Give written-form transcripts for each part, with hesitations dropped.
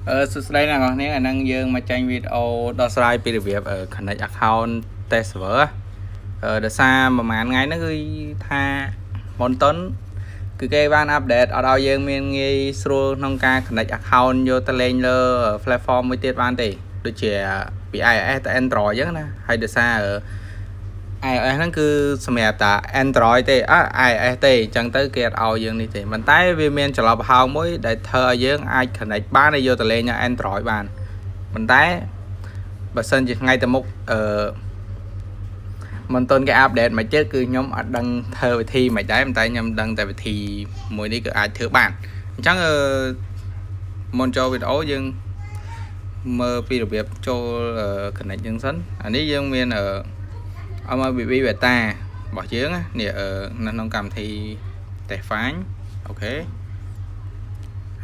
សួស្តីអ្នកនរគ្នាអាហ្នឹងយើងមកចេញវីដេអូដោះស្រាយពីរបៀប connect account test server ដោយសារប្រហែលថ្ងៃហ្នឹងគឺថា Moonton គឺគេបាន update អត់ឲ្យយើងមានងាយស្រួលក្នុងការ connect account យកទៅលេងលើ platform មួយទៀតបានទេដូចជាពី iOS ទៅ Android អញ្ចឹងណាហើយដោយសារ iOS ហ្នឹងគឺសម្រាប់តែ Android ទេអ่ะ iOS ទេអញ្ចឹងទៅគេអត់ឲ្យយើងនេះទេប៉ុន្តែវាមានចន្លោះប្រហោងមួយដែលធ្វើឲ្យយើងអាច connect បានហើយយកទៅលេងនៅ Android បានប៉ុន្តែបើសិនជាថ្ងៃទៅមុខអឺមិនទាន់គេ update មកទៀតគឺខ្ញុំអត់ដឹងធ្វើវិធីមិនដែរប៉ុន្តែខ្ញុំដឹងតែវិធីមួយនេះគឺអាចធ្វើបានអញ្ចឹងអឺមុនចូលវីដេអូយើងមើលពីរបៀបចូល connect យើងសិនអានេះយើងមានអឺ MLBB beta របស់យើងណានេះនៅក្នុងកម្មវិធី TestFlight OK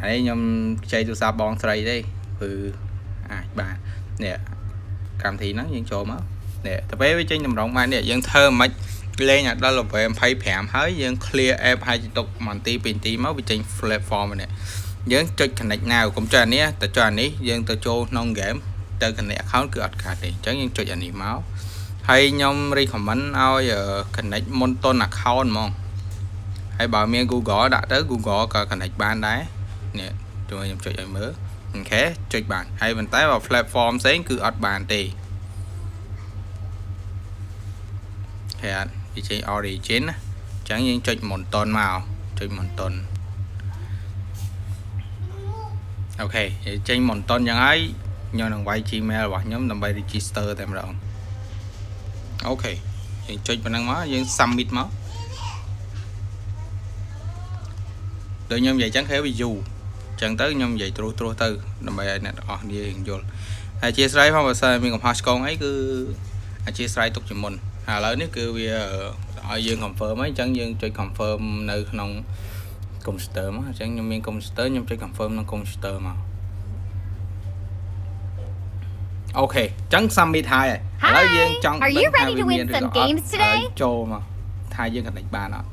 ហើយខ្ញុំខ្ចីទូរស័ព្ទបងស្រីទេគឺអាចបាននេះកម្មវិធីហ្នឹងយើងចូលមកនេះទៅពេលវាចេញតម្រងបាននេះយើងធ្វើមិនលេងឲ្យដល់ level 25ហើយយើង clear app ហើយទុក1នាទី2នាទីមកវាចេញ platform នេះយើងចុច connect now កុំចុចអានេះតែចុចអានេះយើងទៅចូលក្នុង game ទៅ connect account គឺអត់កើតទេអញ្ចឹងយើងចុចអានេះមកហើយខ្ញុំ recommend ឲ្យ connect Moonton account ហ្មងហើយបើមាន Google ដាក់ទៅ Google ក៏ connect បានដែរនេះជួយខ្ញុំចុចឲ្យមើល OK ចុចបានហើយប៉ុន្តែបើ platform ផ្សេងគឺអត់បានទេហើយអត់វាចេញ origin ណាអញ្ចឹងយើងចុច Moonton មកចុច Moonton OK ចេញ Moonton អញ្ចឹងហើយខ្ញុំនឹងវាយ Gmail របស់ខ្ញុំដើម្បី register តែម្ដង OK យើងចុចប៉ុណ្ណឹងមកយើង submit មកដូចខ្ញុំនិយាយចឹងគេវាយូរចឹងទៅខ្ញុំនិយាយត្រួសត្រាសទៅដើម្បីឲ្យអ្នកទាំងអស់គ្នាយល់ហើយអធិស្ឋានផងបើសិនមានកំហុសឆ្គងអីគឺអធិស្ឋានទុកជាមុនហើយឥឡូវនេះគឺវាឲ្យយើង confirm ហើយអញ្ចឹងយើងចុច confirm នៅក្នុង computer មកអញ្ចឹងខ្ញុំមាន computer ខ្ញុំចុច confirm ក្នុង computer មក OK អញ្ចឹង submit ហើយឥឡូវយើងចង់ Are you ready to win some games today? ចូលមកថាយើង connect បានអត់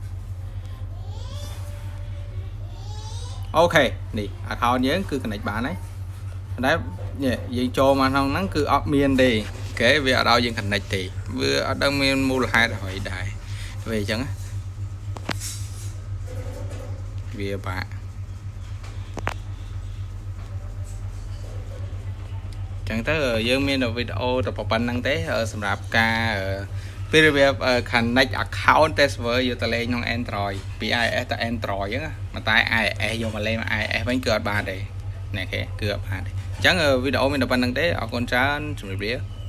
OK នេះ account យើងគឺ connect បានហើយតែនេះយើងចូលមកក្នុងហ្នឹងគឺអត់មានទេគេវាអត់ឲ្យយើង connect ទេវាអត់ដឹងមានមូលហេតុអ្វីដែរវាអញ្ចឹងវាបាក់ចឹងទៅយើងមានវីដេអូតែប៉ុណ្្នឹងទេសម្រាប់ការពីរបៀប connect account test server យកទៅលេងក្នុង Android ពី iOS ទៅ Android ហ្នឹងប៉ុន្តែ iOS យកមកលេង iOS វិញគឺអត់បានទេណែគេគឺអត់បានទេអញ្ចឹងវីដេអូមានតែប៉ុណ្្នឹងទេអរគុណច្រើនជម្រាបលា។